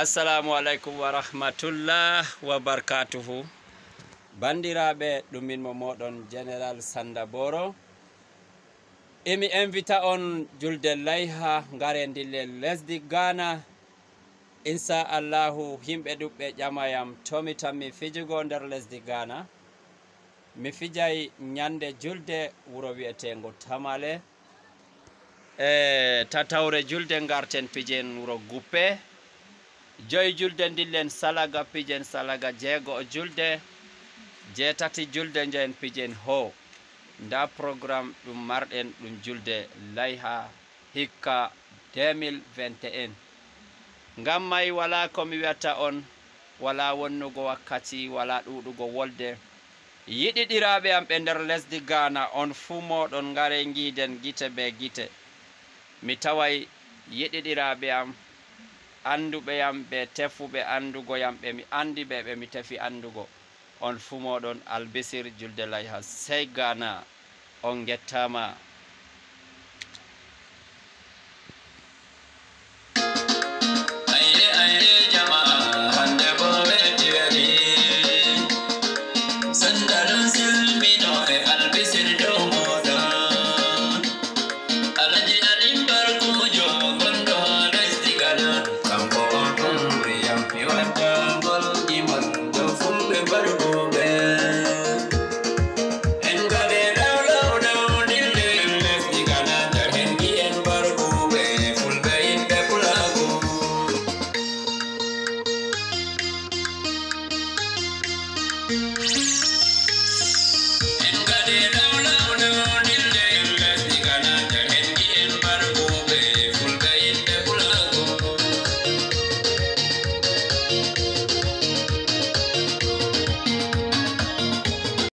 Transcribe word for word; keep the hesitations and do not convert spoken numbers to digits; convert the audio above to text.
Assalamu alaikum wa rahmatullah wa barakatuhu. Bandiraɓe, ɗum min mo moɗon General Sanda Boro. Emi invita on julde layha, ngare ndille lesdi Ghana. Insha Allahu, himɓe ɗuɓɓe ƴamayam to mi tammi fijugo nder lesdi Ghana. Mi fijay nyande julde wuro wi'etengo Tamale. E tatawre julde ngarten pijen wuro Guppe. Joyi julde ndillen Salaga, pijen Salaga. Jeego o julde, jeetati julde njahen pijen ho. Nda programme ɗum marɗen ɗum julde layha hikka deux mille vingt et un. Ngam may wala ko mi wi'ata on, wala wonnugo wakkati, wala ɗuɗugo wolde. Yiɗiɗiraaɓe am ɓe nder lesdi Ghana, on fuu mooɗon ngare ngiiden gite be gite. Mi taway yiɗiɗiraaɓe am, annduɓe yam, ɓe tefuɓe anndugo yam, ɓe mi anndi ɓe, ɓe mi tefi anndugo. On fuu mooɗon albisir julde layha sey Ghana. On ngettaama.